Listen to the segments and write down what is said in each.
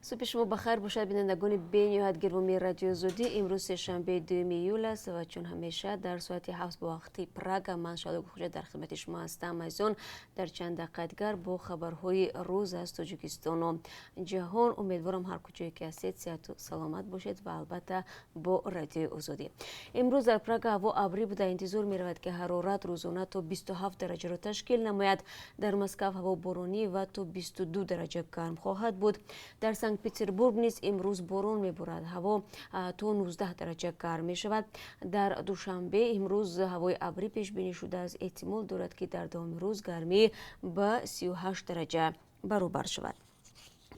Субҳи шумо ба хайр бошад, бинандагони бениҳоят гиромии Радиои Озодӣ. Имрӯз сешанбе, 2 июл аст ва чун ҳамеша дар соати 7 бо вақти Прага ман, Шаҳло Гулхоҷа, дар хидмати шумо ҳастам. Азизон, дар чанд дақиқа дигар бо хабарҳои рӯз аз Тоҷикистону ҷаҳон. Умедворам, ҳар куҷое ки ҳастед, сиҳату саломат бошед ва албатта бо Радиои Озодӣ. Имрӯз дар Прага ҳаво абрӣ буда, интизор меравад, ки ҳарорат рӯзона то 27 дараҷаро ташкил намояд. Дар Москав ҳаво боронӣ ва то 22 дараҷа гарм хоҳад буд. Дар Санкт Петербург низ имрӯз борон меборад, ҳаво то 19 дараҷа гарм мешавад. Дар Душанбе имрӯз ҳавои абрӣ пешбинӣ шудааст, эҳтимол дорад, ки дар давоми рӯз гармӣ ба 38 дараҷа баробар шавад.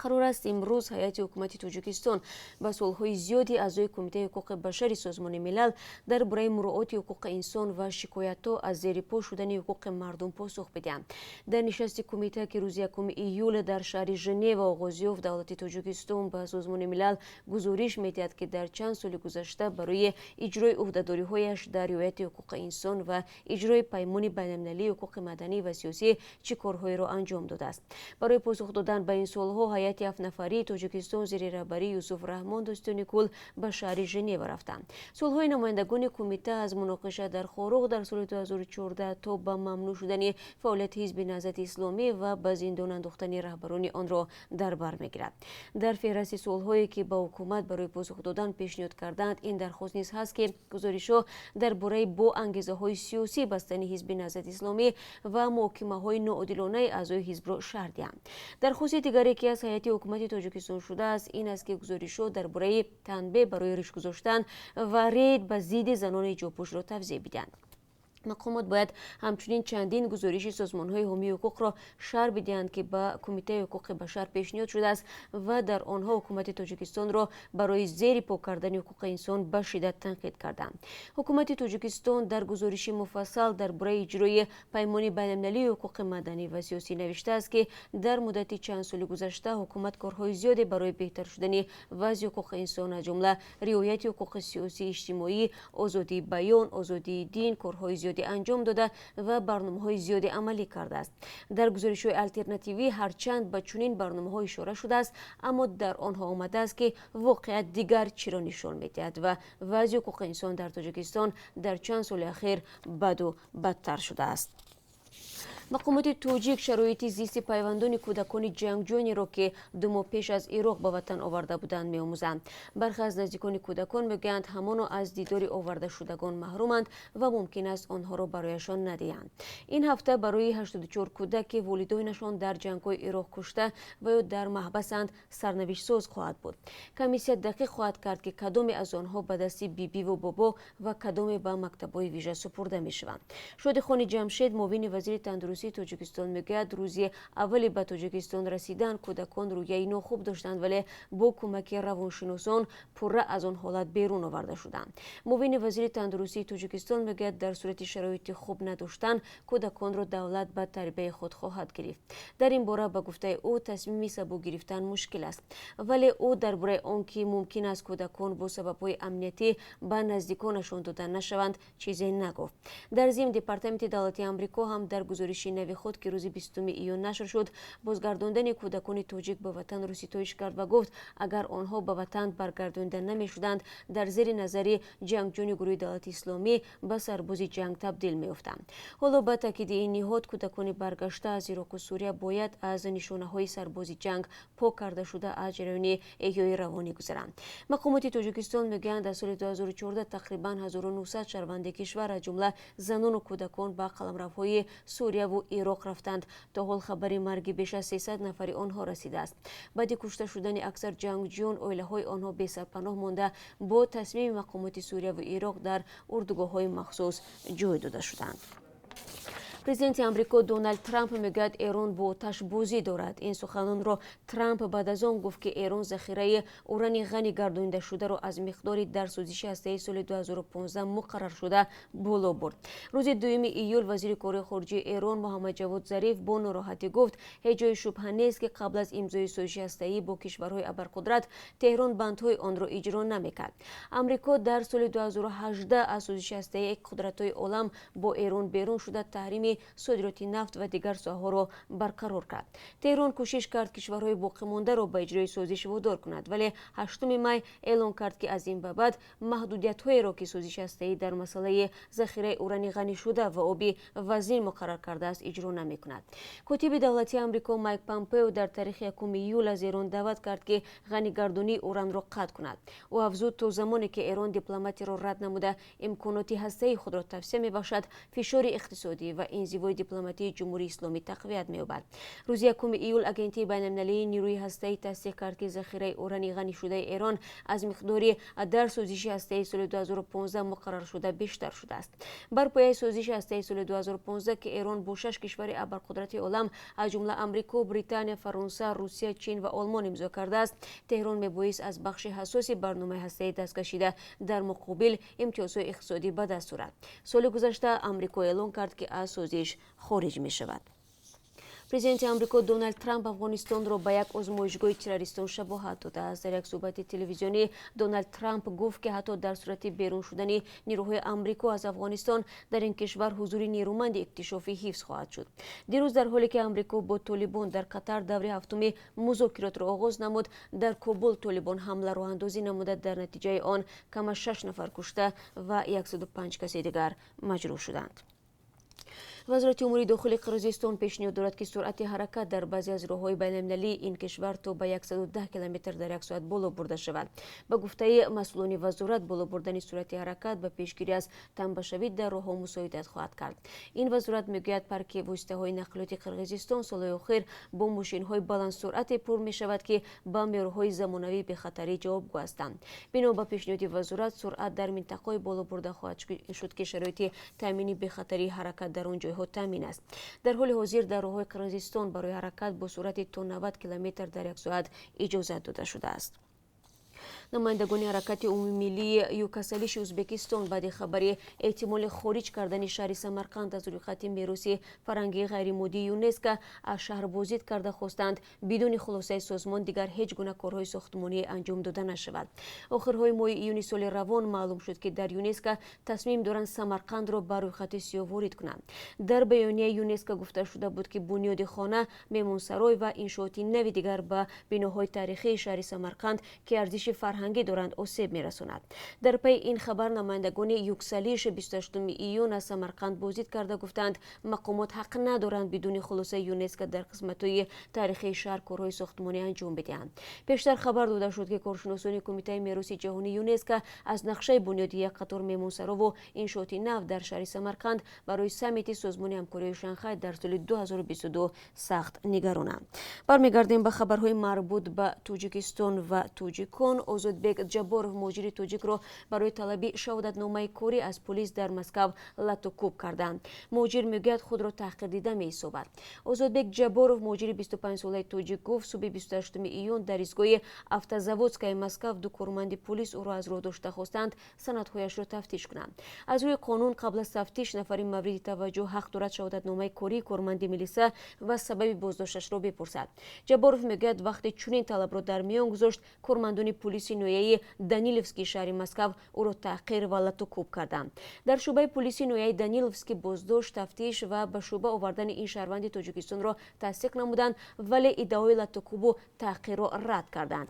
Қарор аст, имрӯз ҳайати ҳукумати Тоҷикистон ба суолҳои зиёди аъзои Кумитаи ҳуқуқи башари Созмони Милал дар бораи муроати ҳуқуқи инсон ва шикоятҳо аз зери по шудани ҳуқуқи мардум посух бидиҳанд. Дар нишасти кумита, ки рӯзи 1 июл дар шаҳри Женева оғоз ёфт, давлати Тоҷикистон ба Созмони Милал гузориш медиҳад, ки дар чанд соли гузашта барои иҷрои ӯҳдадориҳояш дар риояти ҳуқуқи инсон ва иҷрои Паймони байналмилалии ҳуқуқи маданӣ ва сиёсӣ чӣ корҳоеро анҷом додааст. Барои посух додан ба ин суолҳо ҳайати ҳафтнафарии Тоҷикистон зери раҳбарии Юсуф Раҳмон Дӯстонӣкул ба шаҳри Женева рафтанд. Суолҳои намояндагони кумита аз муноқиша дар Хоруғ дар соли 2014 то ба мамнӯъ шудани фаъолияти Ҳизби Наҳзати Исломӣ ва ба зиндон андохтани раҳбарони онро дар бар мегирад. Дар феҳристи суолҳое, ки ба ҳукумат барои посух додан пешниҳод карданд, ин дархост низ ҳаст, ки гузоришҳо дар бораи бо ангезаҳои сиёсӣ бастани Ҳизби Наҳзати Исломӣ ва муҳокимаҳои ноодилонаи аъзои ҳизбро шарҳ диҳанд. Дархости дигаре, ки аз ҳайати ҳукумати Тоҷикистон шудааст, ин аст, ки гузоришҳо дар бораи танбеҳ барои риш гузоштан ва рейд ба зидди занони ҳиҷобпӯшро тавзеҳ бидиҳанд. Мақомот бояд ҳамчунин чандин гузориши созмонҳои ҳомии ҳуқуқро шарҳ бидиҳанд, ки ба Кумитаи ҳуқуқи башар пешниҳод шудааст ва дар онҳо ҳукумати Тоҷикистонро барои зери по кардани ҳуқуқи инсон ба шиддат танқид карданд. Ҳукумати Тоҷикистон дар гузориши муфассал дар бораи иҷрои Паймони байналмилалии ҳуқуқи маданӣ ва сиёсӣ навиштааст, ки дар муддати чанд соли гузашта ҳукумат корҳои зиёде барои беҳтар шудани вазъи ҳуқуқи инсон, аз ҷумла риояти ҳуқуқи сиёсӣ, иҷтимоӣ, озодии баён, озодии дин, корҳои зиёде анҷом дода ва барномаҳои зиёде амалӣ кардааст. Дар гузоришҳои алтернативӣ ҳарчанд ба чунин барномаҳо ишора шудааст, аммо дар онҳо омадааст, ки воқеият дигар чиро нишон медиҳад ва вазъи ҳуқуқи инсон дар Тоҷикистон дар чанд соли ахир баду бадтар шудааст. Мақомоти тоҷик шароити зисти пайвандони кӯдакони ҷангҷӯёнеро, ки 2 моҳ пеш аз Ироқ ба ватан оварда буданд, меомӯзанд. Бархе аз наздикони кӯдакон мегӯянд, ҳамоно аз дидори овардашудагон маҳруманд ва мумкин аст онҳоро барояшон надиҳанд. Ин ҳафта барои 84 кӯдак, ки волидойнашон дар ҷангҳои Ироқ кушта ва ё дар маҳбасанд, сарнавиштсоз хоҳад буд. Комиссия дақиқ хоҳад кард, ки кадоме аз онҳо ба дасти бибиву бобо ва кадоме ба мактабҳои вижа супурда мешаванд. Шодихони Ҷамшед, муовини вазири тандурустии Тоҷикистон, мегӯяд, рӯзи аввали ба Тоҷикистон расидан кӯдакон рӯҳияи нохуб доштанд, вале бо кӯмаки равоншиносон пурра аз он ҳолат берун оварда шуданд. Муовини вазири тандурустии Тоҷикистон мегӯяд, дар сурати шароити хуб надоштан кӯдаконро давлат ба тарбияи худ хоҳад гирифт. Дар ин бора, ба гуфтаи ӯ, тасмими сабук гирифтан мушкил аст, вале ӯ дар бораи он ки мумкин аст кӯдакон бо сабабҳои амниятӣ ба наздиконашон дода нашаванд, чизе нагуфт. Дар зимн, Департаменти давлатии Амрико ҳам дар гузориши нави худ, ки рӯзи 20 июн нашр шуд, бозгардондани кӯдакони тоҷик ба ватанро ситоиш кард ва гуфт, агар онҳо ба ватан баргардонида намешуданд, дар зери назари ҷангҷӯёни гурӯҳи Давлати Исломӣ ба сарбози ҷанг табдил меёфтанд. Ҳоло, ба таъкиди ин ниҳод, кӯдакони баргашта аз Ироқу Сурия бояд аз нишонаҳои сарбози ҷанг пок карда шуда, аз ҷараёни эҳёи равонӣ гузаранд. Мақомоти Тоҷикистон мегӯянд, аз соли 2014 тақрибан 1900 шаҳрванди кишвар, аз ҷумла занону кӯдакон, ба қаламравҳои Сурияву Ироқ рафтанд. То ҳол хабари марги беш аз 300 нафари онҳо расидааст. Баъди кушта шудани аксар ҷангҷӯён, оилаҳои онҳо бесарпаноҳ монда, бо тасмими мақомоти Сурияву Ироқ дар урдугоҳҳои махсус ҷой дода шуданд. Президенти Амрико Доналд Трамп мегӯяд, Эрон бо оташбозӣ дорад. Ин суханонро Трамп баъд аз он гуфт, ки Эрон захираи урани ғанӣ гардонидашударо аз миқдори дар созиши ҳастаии соли 2015 муқарраршуда боло бурд. Рӯзи 2 июл вазири корҳои хориҷии Эрон Муҳаммадҷавод Зариф бо нороҳатӣ гуфт, ҳеҷ ҷои шубҳа нест, ки қабл аз имзои созиши ҳастаӣ бо кишварҳои абарқудрат Теҳрон бандҳои онро иҷро намекард. Амрико дар соли 2018 аз созиши ҳастаии қудратҳои олам бо Эрон берун шуда, таҳрими Исломӣ содироти нафт ва дигар соҳаҳоро барқарор кард. Теҳрон кӯшиш кард кишварҳои боқимондаро ба иҷрои созиш водор кунад, вале 8 май эълон кард, ки аз ин ба баъд маҳдудиятҳоеро, ки созиши ҳастаӣ дар масъалаи захираи урани ғанишуда ва оби вазнин муқаррар кардааст, иҷро намекунад. Котиби давлатии Амрико Майк Помпео дар таърихи 1 июл аз Эрон даъват кард, ки ғанигардонии уранро қатъ кунад. Ӯ афзуд, то замоне ки Эрон дипломатияро рад намуда имконоти ҳастаии худро тавсеа мебахшад, фишори иқтисодӣ ва инзивои дипломатии Ҷумҳурии Исломӣ тақвият меёбад. Рӯзи 1 июл Агентии байналмилалии нерӯи ҳастаӣ тасдиқ кард, ки захираи урани ғанишудаи Эрон аз миқдори дар созиши ҳастаии соли 2015 муқарраршуда бештар шудааст. Бар пояи созиши ҳастаии соли 2015, ки Эрон бо 6 кишвари абарқудрати олам, аз ҷумла Амрико, Британия, Фаронса, Русия, Чин ва Олмон имзо кардааст, Теҳрон мебоист аз бахши ҳассоси барномаи ҳастаӣ даст кашида, дар муқобил имтиёзҳои иқтисодӣ ба даст орад. Соли гузашта Амрико эълон кард, ки аз созиш хориҷ мешавад. Президенти Амрико Доналд Трамп Афғонистонро ба як озмоишгоҳи террористон шабоҳат додааст. Дар як суҳбати телевизионӣ Доналд Трамп гуфт, ки ҳатто дар сурати берун шудани нерӯҳои Амрико аз Афғонистон, дар ин кишвар ҳузури нерӯманди иктишофӣ ҳифз хоҳад шуд. Дирӯз, дар ҳоле ки Амрико бо Толибон дар Қатар даври ҳафтуми музокиротро оғоз намуд, дар Кобул Толибон ҳамла роҳандозӣ намуда, дар натиҷаи он кам аз 6 нафар кушта ва 105 каси дигар маҷрӯҳ шуданд. Вазорати умури дохили Қирғизистон пешниҳод дорад, ки суръати ҳаракат дар баъзе аз роҳҳои байналмилалии ин кишвар то ба 110 километр дар як соат боло бурда шавад. Ба гуфтаи масъулони вазорат, боло бурдани суръати ҳаракат ба пешгирӣ аз тамбашавӣ дар роҳҳо мусоидат хоҳад кард. Ин вазорат мегӯяд, парки воситаҳои нақлиёти Қирғизистон солҳои охир бо мошинҳои баландсуръате пур мешавад, ки ба меъёрҳои замонавии бехатарӣ ҷавобгӯ ҳастанд. Бино ба пешниҳоди вазорат, суръат дар минтақаҳое боло бурда хоҳад шуд, ки шароити таъмини бехатарии ҳаракат дар он ҷойҳо таъмин аст. Дар ҳоли ҳозир дар роҳҳои Қирғизистон барои ҳаракат бо суръати то 90 километр дар як соат иҷозат дода шудааст. Намояндагони ҳаракати умумимиллии Юксалиши Ӯзбекистон баъди хабари эҳтимоли хориҷ кардани шаҳри Самарқанд аз рӯйхати мероси фарҳангии ғайримоддии ЮНЕСКО аз шаҳр боздид карда, хостанд, бидуни хулосаи созмон дигар ҳеҷ гуна корҳои сохтмонӣ анҷом дода нашавад. Охирҳои моҳи июни соли равон маълум шуд, ки дар ЮНЕСКО тасмим доранд Самарқандро ба рӯйхати сиёҳ ворид кунанд. Дар баёнияи ЮНЕСКО гуфта шуда буд, ки бунёди хона, меҳмонсарой ва иншооти нави дигар ба биноҳои таърихии шаҳри Самарқанд, ки арзиши фарҳангӣ доранд, осеб мерасонад. Дар пайи ин хабар намояндагони Юксалиш 28 июн аз Самарқанд боздид карда, гуфтанд, мақомот ҳақ надоранд бидуни хулосаи ЮНЕСКО дар қисматҳои таърихии шаҳр корҳои сохтмонӣ анҷом бидиҳанд. Пештар хабар дода шуд, ки коршиносони Кумитаи мероси ҷаҳонии ЮНЕСКО аз нақшаи бунёди як қатор меҳмонсарову иншооти нав дар шаҳри Самарқанд барои саммити Созмони ҳамкориҳои Шанхай дар соли 2022 сахт нигаронанд. Бармегардем ба хабарҳои марбут ба Тоҷикистон ва тоҷикон. Озодбек Ҷабборов, муҳоҷири тоҷикро, барои талаби шаҳодатномаи корӣ аз полис дар Москав лату кӯб карданд. Муҳоҷир мегӯяд, худро таҳқир дида меҳисобад. Озодбек Ҷабборов, муҳоҷири 25-солаи тоҷик, гуфт, субҳи 28 июн дар истгоҳи Автозаводская Москав ду корманди полис ӯро аз роҳ дошта, хостанд санадҳояшро тафтиш кунанд. Аз рӯи қонун, қабл аз тафтиш нафари мавриди таваҷҷӯҳ ҳақ дорад шаҳодатномаи кории корманди милиса ва сабаби боздошташро бипурсад. Ҷабборов мегӯяд, вақте чунин талабро дар миён гузошт, кормандони полиси ноҳияи Даниловский шаҳри Москав ӯро таҳқир ва лату кӯб карданд. Дар шӯъбаи полиси ноҳияи Даниловский боздошт, тафтиш ва ба шӯъба овардани ин шаҳрванди Тоҷикистонро тасдиқ намуданд, вале иддаои латукӯбу таҳқирро рад карданд.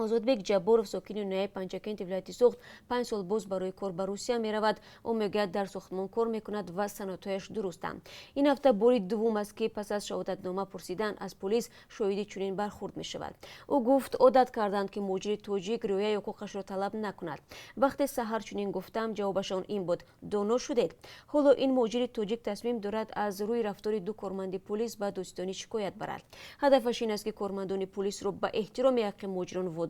Озодбек Ҷабборов, сокини ноҳияи Панҷакенти вилояти Суғд, 5 сол боз барои кор ба Русия меравад. Ӯ мегӯяд, дар сохтмон кор мекунад ва санадҳояш дурустанд. Ин ҳафта бори дуввум аст, ки пас аз шаҳодатнома пурсидан аз полис шоҳиди чунин бархурд мешавад. Ӯ гуфт, одат карданд, ки муҳоҷири тоҷик риояи ҳуқуқашро талаб накунад. Вақте саҳар чунин гуфтам, ҷавобашон ин буд: «Доно шудед». Ҳоло ин муҳоҷири тоҷик тасмим дорад аз рӯи рафтори ду корманди полис ба додситонӣ шикоят барад. Ҳадафаш ин аст, ки кормандони полисро ба эҳтироми ҳаққи муҳоҷирон водорад.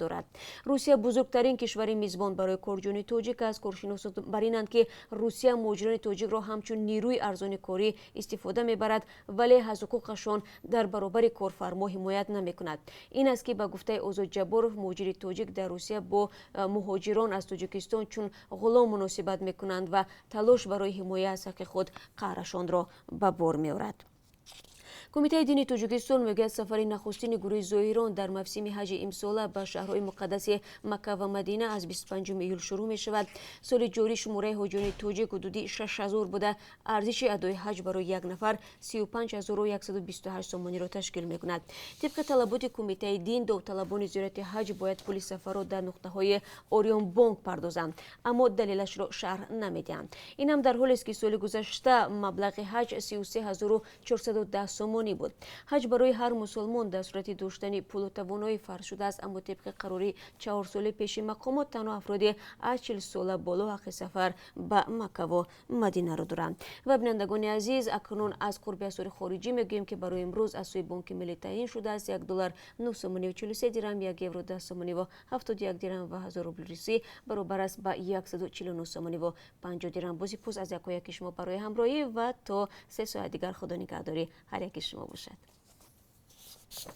Русия бузургтарин кишвари мизбон барои корҷӯёни тоҷик аст. Коршиносон бар инанд, ки Русия муҳоҷирони тоҷикро ҳамчун нерӯи арзони корӣ истифода мебарад, вале аз ҳуқуқашон дар баробари корфармо ҳимоят намекунад. Ин аст, ки ба гуфтаи Озод Ҷабборов, муҳоҷири тоҷик, дар Русия бо муҳоҷирон аз Тоҷикистон чун ғулом муносибат мекунанд ва талош барои ҳимоя аз ҳаққи худ қаҳрашонро ба бор меорад. Кумитаи дини Тоҷикистон мегӯяд, сафари нахустини гурӯҳи зоирон дар мавсими ҳаҷи имсола ба шаҳрҳои муқаддаси Макка ва Мадина аз 25 июл шурӯъ мешавад. Соли ҷорӣ шумораи ҳоҷиёни тоҷик ҳудуди 6000 буда, арзиши адои ҳаҷ барои як нафар 35 128 сомониро ташкил мекунад. Тибқи талаботи Кумитаи дин, довталабони зиёрати ҳаҷ бояд пули сафарро дар нуқтаҳои Ориёнбонк пардозанд, аммо далелашро шарҳ намедиҳанд. Ин ҳам дар ҳолест, ки соли гузашта маблағи ҳаҷ 33 410 сомонӣ буд. Ҳаҷ барои ҳар мусулмон дар сурати доштани пулу тавоноӣ фарз шудааст, аммо тибқи қарори 4 соли пеши мақомот, танҳо афроди аз 40 сола боло ҳаққи сафар ба Маккаву Мадинаро доранд. Ва, бинандагони азиз, акнун аз қурби асъори хориҷӣ мегӯем, ки барои имрӯз аз сӯи Бонки Миллӣ таъин шудааст: 1 доллар 9 сомониву 43 дирам, 1 евро 10 сомониву 71 дирам ва 1000 рубли русӣ баробар аст ба 149 сомониву 50 дирам. Боз сипос аз якояки шумо барои ҳамроҳӣ ва то 3 соат дигар Худо нигаҳдори ҳар яки шумо бошад.